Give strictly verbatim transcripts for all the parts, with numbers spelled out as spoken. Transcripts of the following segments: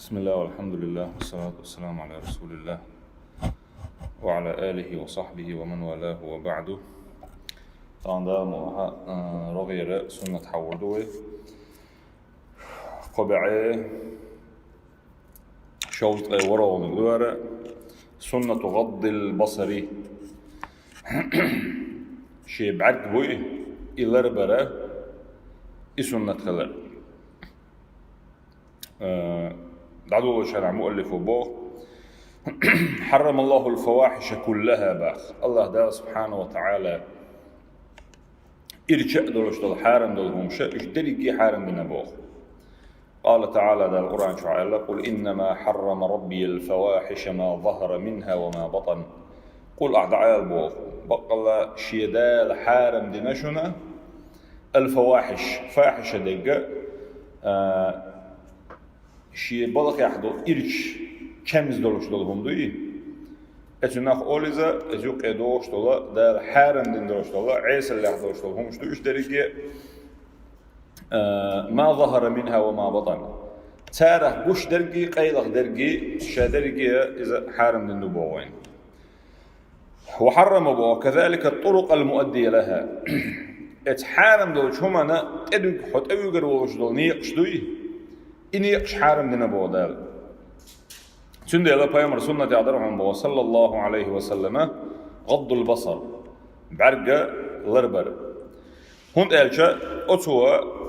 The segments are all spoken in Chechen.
بسم الله والحمد لله والصلاة والسلام على رسول الله وعلى آله وصحبه ومن والاه وبعد. Тахана Дала мукъалахь, а, рогӀера суннат хьахьор ду вай. Кхо бӀаьи шовзткъе ворхӀалгӀаниг ду хӀара, суннату гӀаддил басари. Шен бӀаьрг буй, и ларбар, и суннат хилар. Э, дӀадолалуш хьалха муаллифо боху: «حرم الله الفواحش كلها», боху. АллахӀ Дала субхьанаху ва таӀала ирча а долуш долу хьарам долу хӀумаш, уьш дерриге хьарам дина боху. قال تعالى, Дала Къуръан чохь аьлла: «قل إنما حرم ربي الفواحش ما ظهر منها وما بطن». Къул, ахь дӀаала боху, баккъалла шен Дала хьарам дина шуна, аль-фавахиш, фахиша дерг, а, шен балхехь долу ирча, чамза долуш долу хӀума дуй? Эцу нах олу иза, эцу юккъе догӀуш долу, Дала хьарам дина долуш долу, Ӏесаллех долуш долу хӀумаш ду уьш дерриге, а, ما ظهر منها وما بطن. Царах гуш дерриге, къайлаха дерриге, ша дерриге иза хьарам дина ду боху вайна. وحرم, боху, كذلك الطرق المؤدية لها. Эцу хьарам долчу хӀуманна тӀедуьгу, хьо тӀевуьгур волуш долу некъаш дуй, и некъаш хьарам дина боху Дала. Цундела пайхамар суннатехь дара хьуна боху, саллаллаху Ӏалайхи ва саллама, гӀаддул басар, бӀаьрг ларбар. ХӀунда аьлча оцо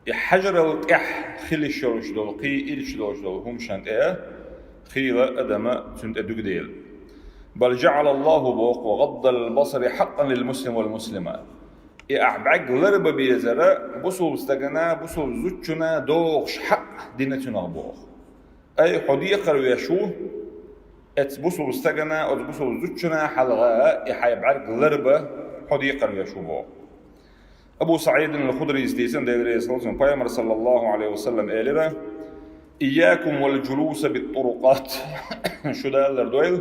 и хьажарал тӀехь хила йиш йолуш долу, кхин ирча долуш долу хӀумашна тӀе хийла адама цуьнан тӀе дуьгу дела. بل جعل الله, боху, غض البصر حقا للمسلم والمسلمة. И ахь бӀаьрг ларба безара бусулба стагана, бусулба зудчуна догӀуш хьакъ дина цунах боху. Ай, хьо декхар веш ву, эцу бусулба стагана, оцу бусулба зудчуна хьалха и хьайн бӀаьрг ларба хьо декхар веш ву боху. Абу СаӀидин ал-Худрийс дийцина, Дела реза хуьлда цунна, пайхамар саллаллаху Ӏалайхи ва саллам элира: «إياكم والجلوس بالطرقات». Шу далалар дойла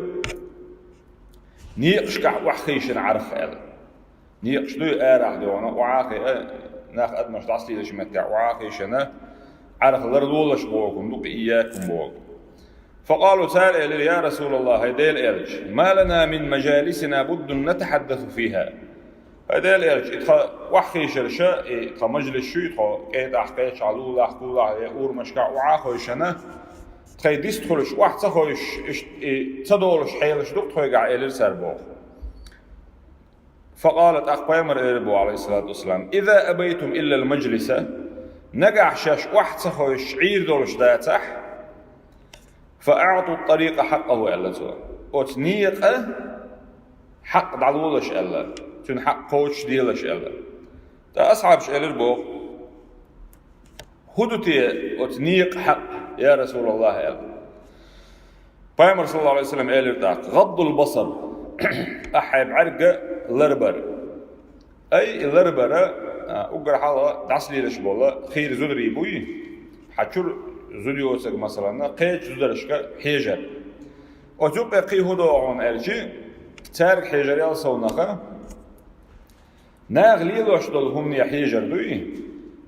некъашкахь охьахийшина Ӏарх аьлла. Некъаш дуй арахь дуьйна, охьахиъна, нах адамаш дӀасалелачу меттехь охьахийшина, Ӏарх ларлолаш боху хӀума ду кху «إياكم» боху. فقالوا, цара элира: «يا رسول الله, хӀай Делан элча, ما لنا من مجالسنا بد نتحدث فيها». ХӀай Делан элча, и тхан охьахийшарш, и тхан мажлисаш ю, тхо кӀеда кхечахь, лулахь, кулахь, я урамашкахь охьахийшина, тхайн дистхуьлуш, охьа ца ховшуш, иштта и ца долуш хьелаш ду-кх тхоьгахь, элира цара боху. فقال, тӀаккха пайхамар элира боху, Ӏалайхиссалату вассалам: «إذا أبيتم إلا المجلس», нагахь шаьш охьа ца ховшуш Ӏийр долуш дацахь, «فأعطوا الطريق حقه», аьлла цо. Оцу некъан хьакъ дӀалолаш аьлла, цуьнан хьакъ кхочушделаш аьлла. ТӀаккха асхьабаш элира боху: «ХӀун ду те оцу некъан хьакъ, я РасулаллахӀ?» аьлла. Пайхамар, саллаллаху Ӏалайхи ва саллам, элира тӀаккха: «غض البصر», ахь хьайн бӀаьрг ларбар. Ай, и ларбар, а, уггар хьалха дӀасалелаш болу хийра зударий буй, хьан чуьра зуда йоцург, масалан, кхечу зударшка хьежар. Оцу юккъе кхин хӀун догӀу аьлча, цаьрга хьежарал совнаха, наха лелош долу хӀумане хьежар дуй?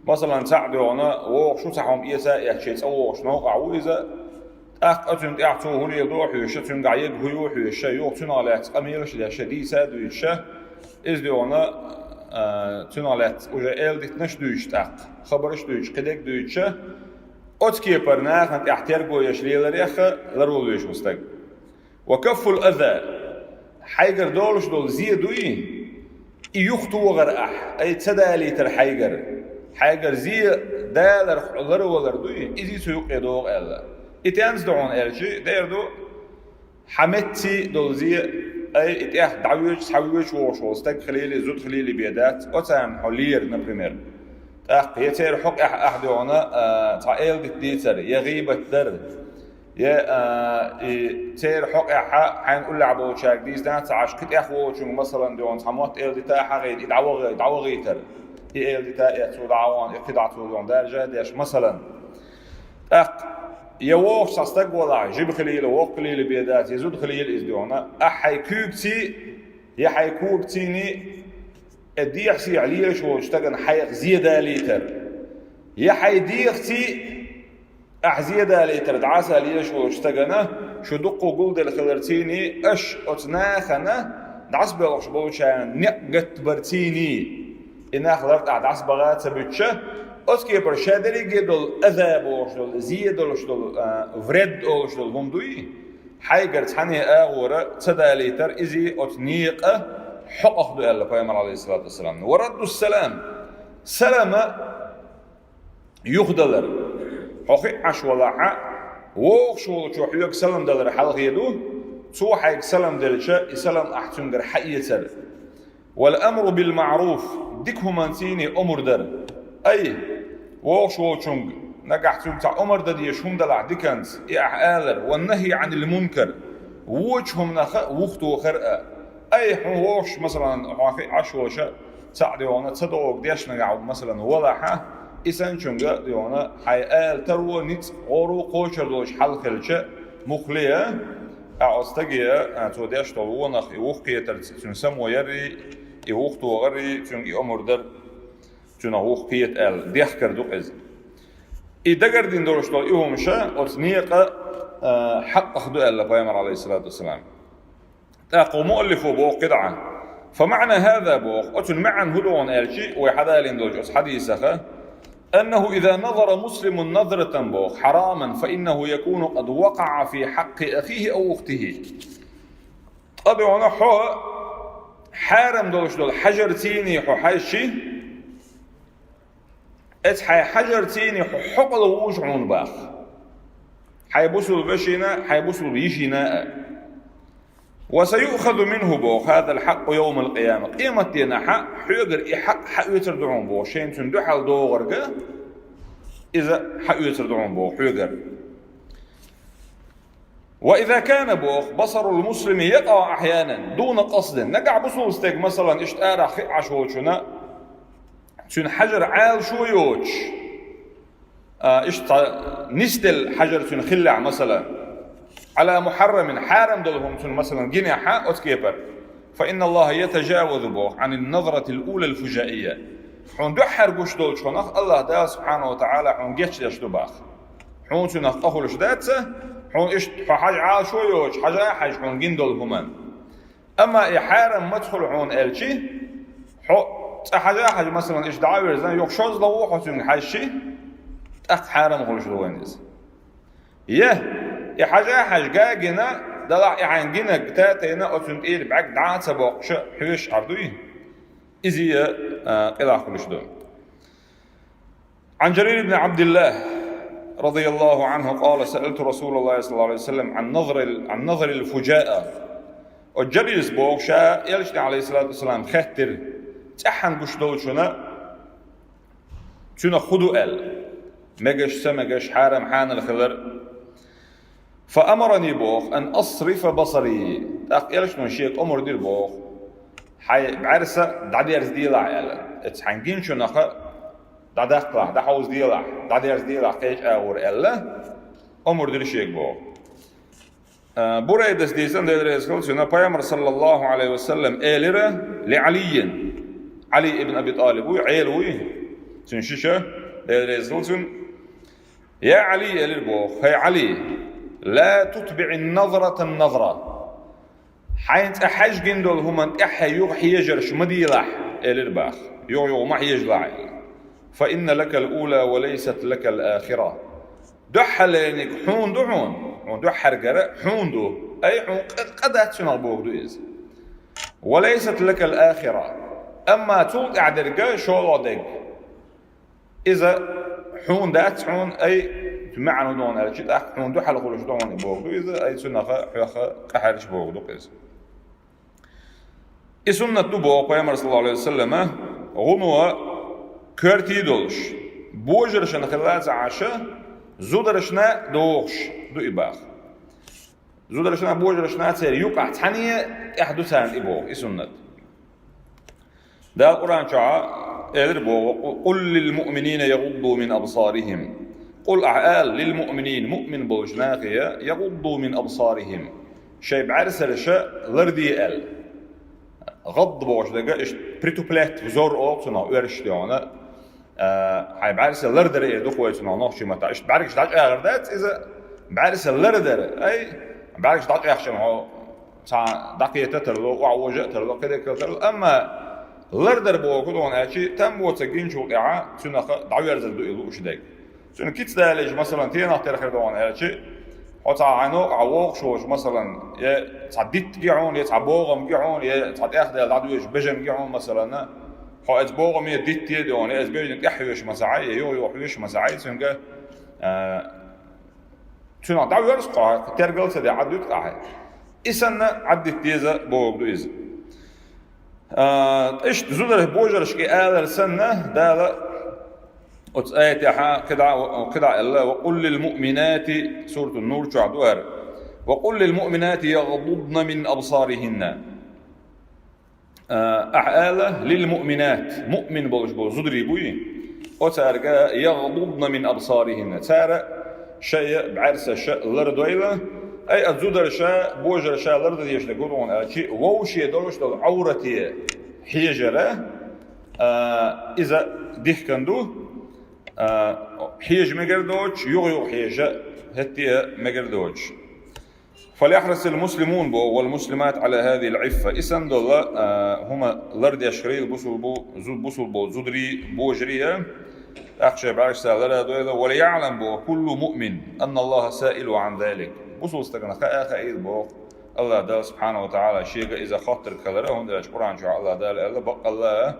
Масалан, цхьаъ дуьйна вогӀуш ву, цхьа хӀума эца а эцна, шен цӀа вогӀуш новкъахь ву иза, тӀаккха оцунна тӀехь цо хӀун леладо а хьоьжуш, цуьнга гӀайгга хӀун ю а хьоьжуш, юха цуьнах лаьцна къамелаш а деш, дийца а дуьйцуш, иза дуьйна, а, цуьнах лаьцна уже эладитанаш а дуьйцуш тӀаккха, хабарш а дуьйцуш, кхидерг а дуьйцуш, оцу кепара нахана тӀехь терго еш леларех а ларвала везаш ву стаг. «وكف الأذى», хьайгара долуш долу зе дуй, и юхатохар ахь, ай, ца далийтар хьайгара. Хьайгара зе далар, ларвалар дуй, иза цу юккъе догӀу аьлла. И тенца ду хьуна аьлча, дера ду, хьан меттаца долу зе, ай, и тӀехь дӀавоьдуш, схьавоьдуш вогӀуш волу стаг хилийла, зуда хилийла бен дац, оцарна хьо лера, например. ТӀаккха я церан хьокъехь ахь дуьйна, а, цхьа эладита дийцар, я гӀийбат дар, я, а, и церан хьокъехь хьайна уллехь болчаьрга дийца ца Ӏаш, кхин тӀехволчуьнга, масалан, дуьйна цхьа мотт эладита а хьахийта, и дӀавахи-, дӀавахийтар. И эладита а эцна, цо дӀа а вахана, и кхидӀа цо дуьйна даржа а деш, масалан. ТӀаккха я вогӀуш цхьа стаг валахь, жима хилийла, воккха хилийла бен дац, я зуда хилийла иза дуьйна, ахь хьайн куьйгаца, я хьайн когацаний, э, дехьа-сехьа лелаш волчу стагана хьайх зе далийтар. Я хьайн дегӀаций, Ахь зе далийтар дӀасалуш волчу стагана, шу дуккха гулделла хиларций, аша оцу нахана дӀасабоьлхуш болчарна некъ гатбарций, и нах лартӀахь дӀасабаха а ца буьтуш, оцу кепара ша дерриге долу аза бохуш долу, зе долуш долу, а, вред олуш долу хӀума дуй, хьайгара цхьанне агӀора ца далийтар, иза оцу некъан хьокъах ду аьлла пайхамар, алейхиссалату вассалам. Ва раддус салам, салама юхадалар. Хьо хиъна Ӏаш валахь, вогӀуш волчо хьоьга салам далар хьалхе ду, цо хьайга салам делча, и салам ахь цуьнгара хьаэцар. Вал амру бил маъруф, дика хӀуманций омра дар. Ай, вогӀуш волчуьнга, нагахь цуьнга цхьа омра дан дезаш хӀума далахь диканца, и ахь алар, ван нахьи Ӏанил мункар, вочу хӀуманах а вухатохар а. Ай, хьуна вогӀуш, масалан, хьо хиъна Ӏаш волуш, цхьаъ дегӀана ца догӀу деш нагахь, масалан, валахь, и санначуьнга дегӀана хьайн ала таро, ницкъ гӀоро кхочур долуш хьал хилча, мухле а, а оцу стаге а, цо деш долу вонах и вухакхетарца цуьнан само яррий, и вухатохаррий, цуьнга и омра дар, цуьнах вухакхета аьлла, дехкар ду-кх иза. И дагардина долуш долу и хӀума ша оцу некъан, а, хьакъах ду аьлла пайхамар, алейхиссалату вассалам. ТӀаккха муаллифо боху кхидӀа: «Фа маъна хӀаза», боху, оцун маьӀна хӀун ду аьлча, вай хьадалийна долчу оцу хьадисах, «аннаху иза назара муслимун назратан», боху, «хьараман, фа иннаху якуну къад вакъаӀа фи хьаккъи ахихи ав ухтихи». Ткъа дуьхьал хьо хьарам долуш долу хьажарций хьо хьаьжча, Эцу хьайн хьажарций хьо хьокъал вуьжу хьуна боху. Хьайн бусулба вешина, хьайн бусулба йишина а. «Ва саюъхазу минху», боху, «хазал хьакъу йовмал къияма». Къематденахь хьоьгара и хьакъ хьаоьцур ду хьуна боху, шайна цуьнан дуьхьал догӀург а, иза хьаоьцур ду хьуна боху хьоьгара. «Ва иза кана», боху, «басарул муслими якъаӀу ахьянан, дуна къасдин». Нагахь бусулба стаг, масалан, иштта арахь хиъна Ӏаш волчунна, цуьнан хьажар Ӏалашо йоцуш, а, иштта нисделла хьажар цуьнан хиллехь, масалан, «Ӏала мухьаррамин», хьарам долу хӀума цуьнан, масалан, гинехь оцу кепара, «фа инна Аллаха ятажавазу», боху, «Ӏанин назратил улал фужаия». Хьуна дуьххьара гуш долчу хӀуманах Аллаха Дала субхьанаху ва тагӀала хьуна гечдеш ду боху. Хьуна цуьнах къа хуьлуш дац, хьуна иштта хьо хьажа Ӏалашо йоцуш, хьажа а хьаьжча хьуна гина долу хӀуманна. Амма и хьарам маца хуьлу хьуна аьлча, хьо цкъа хьажа а хьаьжча, масалан, иштта дӀа а вирзина, юха шозлагӀа хьо цуьнга хьаьжча, тӀаккха хьарам хуьлуш ду вайна иза. Я, и хьажа а хьаьжча гина, далахь и хьайна гинарг татийна, оцунна тӀера бӀаьрг дӀа а ца боккхуш, хьоьжуш Ӏар дуй? Иза а, а, къилахь хуьлуш ду. Ӏан Жарир ибн Ӏабдиллах, радияллаху Ӏанху, къала: «Саалту Расулаллахи саллаллаху Ӏалайхи ва саллам Ӏан назрил, Ӏан назрил фужаа». Оцу Жарирас боху, ша Элчане, Ӏалайхиссалату вассалам, хаьттира, цӀеххьана гуш долчунна цуьнах хӀун ду аьлла, мегаш, ца мегаш, хьарам, хьанал хилар. «Фа амарани», боху, «ан асрифа басари». ТӀаккха Элчано шега омра дира боху: «Хьайн бӀаьрса дӀадерзаделахь», аьлла. «Эцу хьайн гиначунах дӀадаккхалахь, дӀахьовзаделахь, дӀадерзаделахь кхечу агӀор», аьлла, омра дира шега боху. А, Бурайдас дийцина, Дела реза хила цунна, пайхамар, саллаллаху Ӏалайхи ва саллам, элира ли Ӏалиййин. Ӏали ибн Аби ТӀалиб вуй, Ӏела вуй, цуьнан шиша, Дела реза хила цунна. «Я Ӏали», элира боху, «хӀай Ӏали, ла тутбиӀин назрата назра». Хьайна цкъа хьаьжча гина долу хӀуманна тӀаьххье юха хьежарш ма делахь, элира боху. Юха-юха ма хьежалахь, элира. «Фа инна лакал ула ва лайсат лакал ахира». Дуьххьарлерниг хьуна ду хьуна, хьуна дуьххьаргара хьуна ду, ай хьуна къа, къа дац цуьнах бохург ду иза. «Ва лайсат лакал ахира». Амма цул тӀаьхьадерг, шолгӀа дерг, иза хьуна дац хьуна, ай, цуьнан маьӀна хӀун ду аьлча, тӀаккха хьуна дуьхьал хуьлуш ду хьуна и бохург ду иза, ай цунах хьох къахьегаш бохург ду иза. И суннат ду боху пайхамар, саллаллаху Ӏалайхи ва саллама, гӀуно коьртий долуш, божаршна хилла ца Ӏаш, зударшна догӀуш ду и боху. Зударшна, божаршна церан юкъахь цхьаьна тӀехь ду царна и боху, и суннат. Дала Къуръан чохь элира боху: «Къул лил муъминина ягӀудду мин абсарихим». Къул, ахьа ала, лил муъминин, муъмин болчу нахе, ягӀудду мин абсарихим, шайн бӀаьрсарш ларде аьлла. ГӀадд бохуш дерг, иштта притуплять взор олу цунах, оьрсаша дехьа. А, хьай бӀаьрса лардар эр ду-кх вай цунах нохчийн маттахь. Иштта бӀаьргаш дӀачӀагӀар дац иза, бӀаьрса лардар. Ай, бӀаьргаш дӀачӀагӀча хьо цхьа дӀакхета тарло, охьавожа а тарло, кхидерг а тарло. Амма лардар бохург ду хьуна аьлча, там боцург гинчул тӀаьхьа цунах дӀаверзар ду и лууш дерг. Цуьнан кица далийча, масалан, тенах тера хир ду хьуна аьлча, хьо цхьа хьайн новкъахь вогӀуш волча, масалан, е цхьа дитт ги хьуна, е цхьа богӀам ги хьуна, е цхьа тӀехдаьлла дӀадоьдуш бежан ги хьуна, масалан, хьо оцу богӀаме, дитте а ду хьуна, е оцу бежана тӀехьа хьоьжуш ма ца Ӏай, е юха-юха хьоьжуш ма ца Ӏай, цуьнга, а, цунах дӀаверза-кх хьо, тергал ца деш Ӏаддуьту-кх ахьа. И санна, Ӏаддита деза бохург ду иза. А, иштта зударий божаршка и алар санна, Дала оцу аятехь кхидӀа, кхидӀа аьлла: «وقل للمؤمنات», Суратун-Нур чохь ду хӀара: «وقل للمؤمنات يغضضن من أبصارهن». А, ахьа ала: «للمؤمنات», муъмин болуш болу зударий буй, оцаьрга: «يغضضن من أبصارهن», цара шайн бӀаьрсаша лардойла, ай, а зударша, божарша лардан дезаш дерг хӀун ду хьуна аьлча, вовше долуш долу Ӏоврате хьежара, а, иза дихкина ду, а, хьежа мегар доцуш, юха-юха хьежа хӀетте а мегар доцуш. «فليحرص المسلمون», боху, «والمسلمات على هذه العفة». И санна долу, а, хӀума лардеш хилийла бусул бу-, зу-, бусул болу зударий, божарий а, тӀаккха шайн бӀаьрса лара а дойла, «وليعلم», боху, «كل مؤمن أن الله سائل عن ذلك». Бусул стагана хаа а хаийла, боху, АллахӀ Дала субхьанаху ва таӀала шега иза хоттург хилар, хӀунда аьлча Къуръан чохь АллахӀ Дала аьлла, баккъалла,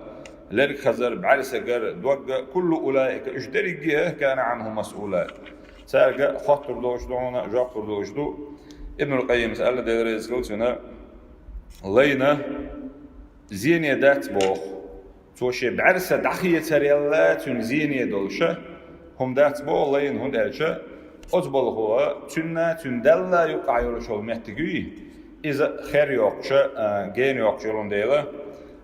лерг хазар, бӀаьрсагара, догга, «كل أولئك», уьш дерриге а, «كان عنه مسؤولا». Цаьрга хоттур долуш ду хьуна, жоп лур долуш ду. Ибнул Къаййимас аьлла, Дела реза хуьлда цунна, лайна зене дац боху. Цо шен бӀаьрса дӀахецарелла цуьнан зене долуша хӀума дац боху лайна, хӀунда аьлча оцу балхо цуьнан, цуьнан Далла юккъахь йолуш йолу меттиг юй, иза хер йоккхуша, а, гена йоккхуш йолун дела.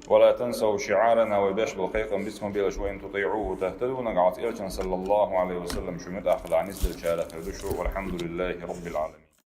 «ولا تنسوا شعارنا», вай беш болу кхайкхам бицкъа ма белаш, «وإن تطيعوه تهتدوا», нагахь оцу Элчан, саллаллаху Ӏалайхи ва саллам, шу муьтӀахь хилахь нисделчарах хир ду шу. «والحمد لله رب العالمين».